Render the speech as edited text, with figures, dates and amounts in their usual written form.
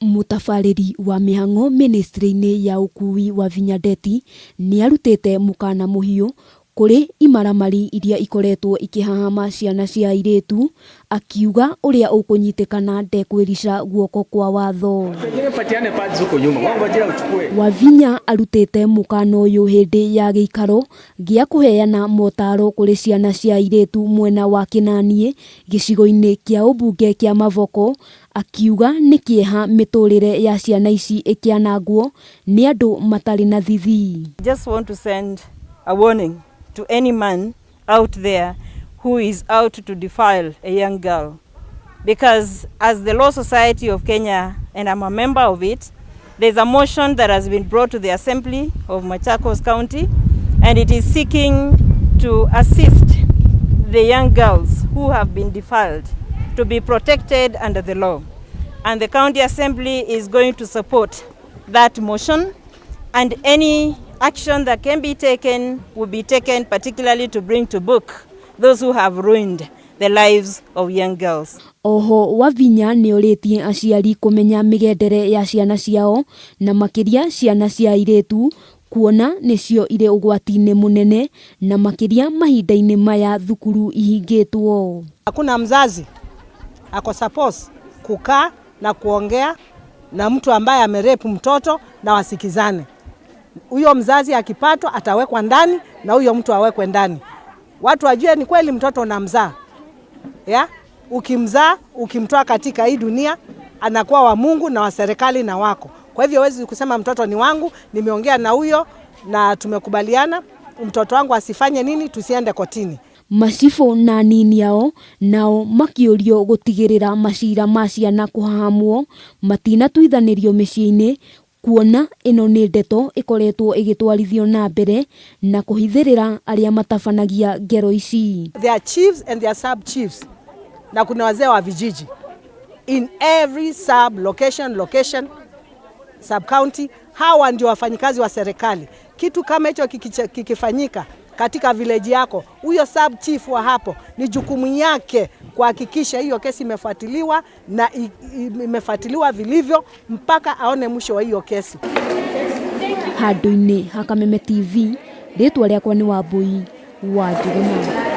Mũtabarĩri wa mĩhang'o mĩnĩstrĩ-inĩ ya ũkui Wavinya Ndeti nĩarutĩte mũkana mũhiũ kũrĩ imaramari iria ikoretwo ikĩhahama ciana cia airĩtu, akiuga ũrĩa ũkũnyitĩkana ndekwĩrica guoko kwa watho. Wavinya arutĩte mũkana ũyũ hĩndĩ ya gĩikaro gĩa kũheana motaro kũrĩ ciana cia airĩtu mwena wa Kĩnaniĩ gĩcigo-inĩ kĩa ũmbunge kĩa Mavoko Akiuga nĩ kĩeha mĩtũrĩre ya ciana ici ĩkĩanangwo nĩ andũ matarĩ na thithi. Just want to send a warning to any man out there who is out to defile a young girl because as the Law Society of Kenya and I'm a member of it, there's a motion that has been brought to the Assembly of Machakos County and it is seeking to assist the young girls who have been defiled to be protected under the law. And the County Assembly is going to support that motion and any action that can be taken will be taken particularly to bring to book those who have ruined the lives of young girls. Oho Wavinya nĩorĩtie aciari kũmenya mĩgendere ya ciana ciao na makĩria ciana cia airĩtu kuona nĩcio irĩ ũgwati-inĩ mũnene na makĩria mahinda-inĩ maya thukuru ihingĩtwo. Hakuna mzazi ako suppose kukaa na kuongea na mtu ambaye amerepu mtoto na wasikizane. Huyo mzazi akipatwa atawekwa ndani na huyo mtu awekwe ndani. Watu wajue ni kweli mtoto unamzaa. Ya? Ukimzaa, ukimtoa katika hii dunia anakuwa wa Mungu na wa serikali na wako. Kwa hivyo huwezi kusema mtoto ni wangu, nimeongea na huyo na tumekubaliana mtoto wangu asifanye nini, tusiende kotini. Macibũ na anini ao nao makĩũrio gũtigĩrĩra macira ma ciana kũhahamwo matinatuithanĩrio mĩciĩ-inĩ kuona ĩno nĩ ndeto ĩkoretwo ĩgĩtwarithio na mbere na kũhithĩrĩra arĩa matabanagia ngero ici. There are chiefs and there are sub chiefs na kuna wazee wa vijiji in every sub location, location sub county. Hawa ndio wafanyikazi wa serikali. Kitu kama hicho kikifanyika katika village yako, huyo sub chief wa hapo ni jukumu yake kuhakikisha hiyo kesi imefuatiliwa na imefuatiliwa vilivyo mpaka aone mwisho wa hiyo kesi. Handũ-inĩ ha Kameme TV, rĩtwa rĩakwa nĩ Wambui wa Njũgũna.